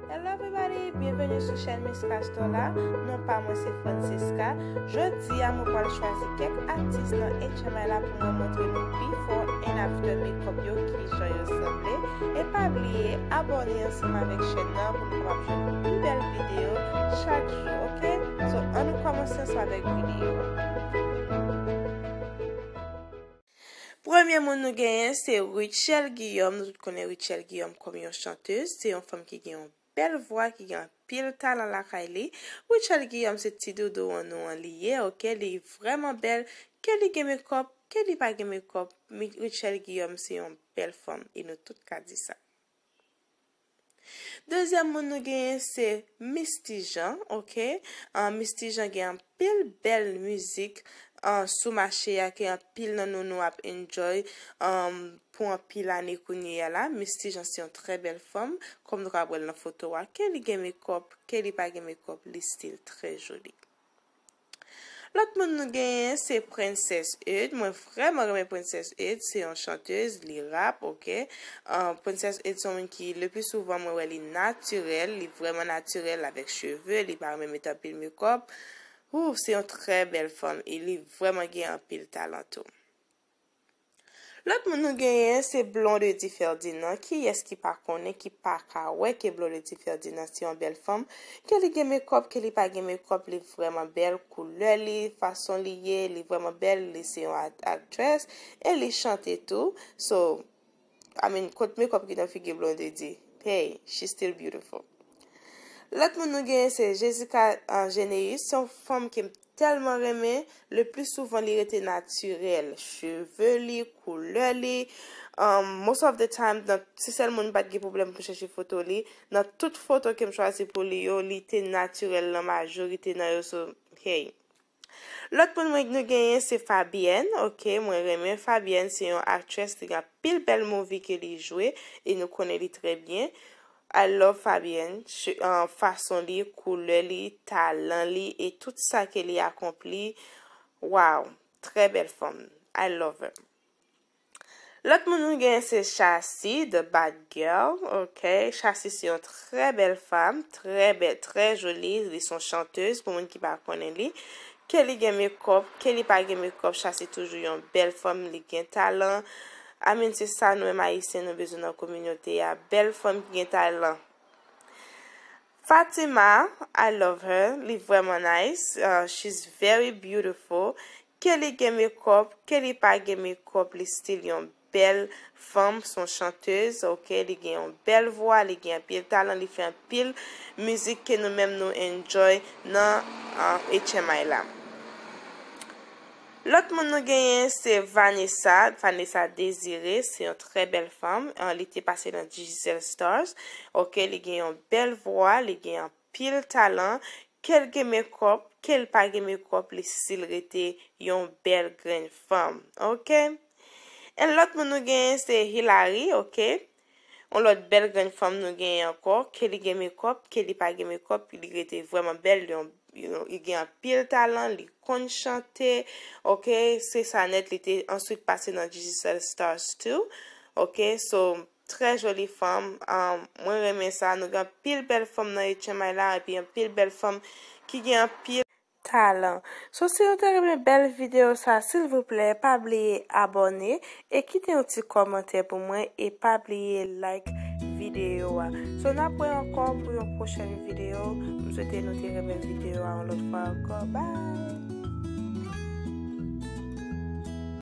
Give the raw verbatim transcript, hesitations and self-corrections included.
Hello everybody, byenveni sou chèn Miss Cash Dollar. Non pa mwen se Francesca. Jodi a mwen pral chwazi kèk atis nan H M I la pou mwen montre nou before and after makeup yo, kijan yo sanble. E pa bliye abòne ansanm avèk chèn nan pou nou kapab jwenn pi bèl videyo chak jou, oke? So, ann nou kòmanse ansanm avèk videyo a. Premye moun nou genyen se Rutshelle Guillaume. Nou tout konnen Rutshelle Guillaume kòm yon chantez. Se yon fanm ki gen yon bèl vwa, ki gen anpil talan lakay li. Rutshelle Guillaume se ti doudou an nou an li ye, oke? Li vrèman bèl. Ke li gen makeup, ke li pa gen makeup, mi- Rutshelle Guillaume se yon bèl fanm e nou tout ka di sa. Dezyèm moun nou genyen se Misty Jean, oke? Ah, Misty Jean gen anpil bèl mizik, ah, sou mache a ke anpil nan nou nou ap enjoy, um, pou anpil ane kounye a la. Misty Jean se yon trè bèl fanm, kòm nou ka wè l nan foto a. Ke li gen makeup, ke li pa gen makeup, li still trè joli. Lòt moun nou genyen se Princess Eud. Mwen vrèman renmen Princess Eud. Se yon chantez, li rap, oke? Ah, Princess Eud se yon moun ki, le pli souvan, mwen wè li natirèl. Li vrèman natirèl avèk cheve. Li pa renmen mete anpil makeup. Ou, se yon trè bèl fanm e li vrèman gen anpil talan tou. Lòt moun nou genyen se Blondedy Ferdinand. Kiyès ki pa konnen, ki pa ka wè ke Blondedy Ferdinand se yon bèl fanm? Ke li gen makeup, ke li pa gen makeup, li vrèman bèl. Koulè li, fason li ye, li vrèman bèl. Li se yon act- actress e li chante tou. So, I mean, kot makeup ki nan figi Blondedy, hey, she still beautiful. Lòt moun nou genyen se Jessica, uh, Geneus. Se yon fanm ke m tèlman renmen. Le pli souvan, li rete natirèl. Cheve li, koulè li. Um, most of the time, nan, se sèl moun m pa t gen pwoblèm pou chèche foto li. Nan tout foto ke m chwazi pou li yo, li te natirèl nan majorite nan yo. So, hey. Lòt moun mwen nou genyen se Fabienne, oke? Mwen renmen Fabienne, se yon actress, li gen anpil bèl movie ke li jwe e nou konnen li trè byen. I love Fabienne, che- uh, fason li, koulè li, talan li e tout sa ke li akonpli. Wow, trè bèl fanm. I love her. Lòt moun nou genyen se Shassy, The Bad Girl, oke? Shassy se yon trè bèl fanm, trè bèl, trè joli, li se yon chantez pou moun ki pa konnen li. Ke li gen makeup, ke li pa gen makeup, Shassy toujou yon bèl fanm, li gen talan. I mean, se sa nou menm Ayisyen nou bezwen nan kominote a, bèl fanm ki gen talan. Fatima, I love her, li vrèman nice, uh, she's very beautiful. Ke li gen makeup, ke li pa gen makeup, li still yon bèl fanm, se yon chantez, oke? Li gen yon bèl vwa, li gen anpil talan, li fè anpil mizik ke nou menm nou enjoy nan, uh, H M I la. Lòt moun nou genyen se Vanessa, Vanessa Désiré, se yon trè bèl fanm. Ah, li te pase nan Digicel Stars. Oke, li gen yon bèl vwa, li gen anpil talan. Ke l gen makeup, ke l pa gen makeup, li still rete yon bèl grenn fanm. Oke? And lòt moun nou genyen se Hilary, oke? Yon lòt bèl grenn fanm nou genyen ankò, ke li gen makeup, ke li pa gen makeup, li rete vrèman bèl, li yon, yon, li gen anpil talan, li konn chante, oke, se sa nèt, li te answit pase nan Digicel Stars tou, oke, so, trè joli fanm, um, mwen renmen sa, nou gen anpil bèl fanm nan H M I la, epi anpil bèl fanm ki gen anpil talan. So, si nou te renmen bèl videyo sa, silvouplè, pa bliye abòne e kite yon ti kòmantè pou mwen e pa bliye like videyo a. So, n ap wè ankò pou yon pwochèn videyo. M swete nou te renmen videyo a yon lòt fwa ankò. Bye!